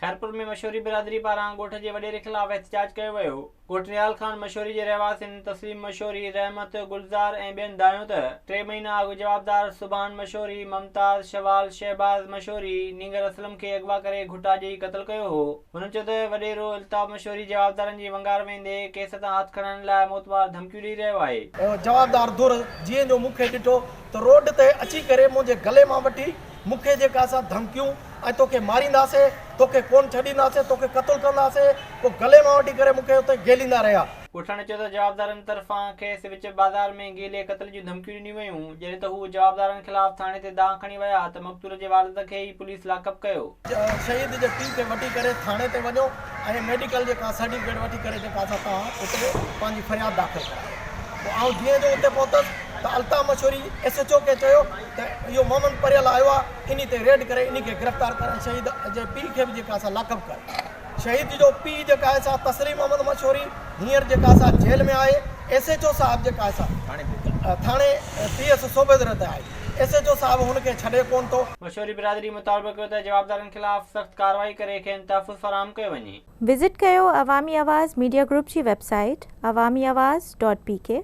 خيرپور ۾ مشوري برادري پاران ڳوٺ جي وڏيري خلاف احتجاج ڪيو ويو. ڳوٺ نهال خان مشوري جي رهواسين تسليم مشوري، رحمت، گلزار ۽ ٻين دانهيو ته ٽي مهينا اڳ جوابدار سبحان مشوري، ممتاز، شوال، شهباز مشوري نينگر اسلم کي اغوا ڪري گهٽا ڏئي قتل ڪيو هو. هنن چيو ته وڏيرو الطاف مشوري جوابدارن جي ونگار ويندي ڪيس تان هٿ کڻائڻ لاء موتمار ڌمڪيون ڏئي رهيو آهي. جوابدار ڌر جيئن جو مون کي ڏٺو ته روڊ تي اچي ڪري منهنجي گلي مان وٺي مون کي جيڪا سا ڌمڪيون ۽ توکي مارينداسي، توکي ڪونه ڇڏينداسي، توکي قتل ڪنداسي، پوء گلي مان وٺي ڪري مون کي اتي گهيليندا رهيا. ڳوٺاڻي چيو ته جوابدارن طرفان کيس وچ بازار ۾ گهيلي قتل جون ڌمڪيون ڏنيون ويون، جڏهن ته هو جوابدارن خلاف ٿاڻي تي دانهن کڻي ويا ته مقتول جي والد کي ئي پوليس لاڪپ ڪيو. شهيد جي پيء کي وٺي ڪري ٿاڻي تي وڃو ۽ ميڊيڪل جيڪا سرٽيفڪيٽ وٺي ڪري جيڪا سا توهان اتي پنهنجي فرياد داخل ڪرايو. پوء آئون جيئن جو اتي پهتس ته الطاف مشوري ايس ايڇ او کي چيو ته اهو محمد پريل آيو آهي انهي تي ريڊ ڪري انهي کي گرفتار ڪر ۽ شهيد جي پيء کي به جيڪا سا لاڪپ ڪر. شهيد جو پيء جيڪا آهي سا تسليم احمد مشوري هينئر جيڪا سا جيل ۾ آهي ايس ايڇ او صاحب جيڪا آهي سا ٿاڻي پي ايس صوبيدر تي آهي ايس ايڇ او صاحب هن کي ڇڏي ڪونه ٿو. مشوري برادري مطالبو ڪيو ته جوابدارن خلاف سخت ڪارروائي ڪري کين تحفظ فراهم ڪيو وڃي. وزٽ ڪيو عوامي آواز ميڊيا گروپ جي website Awami Awaz dot P K.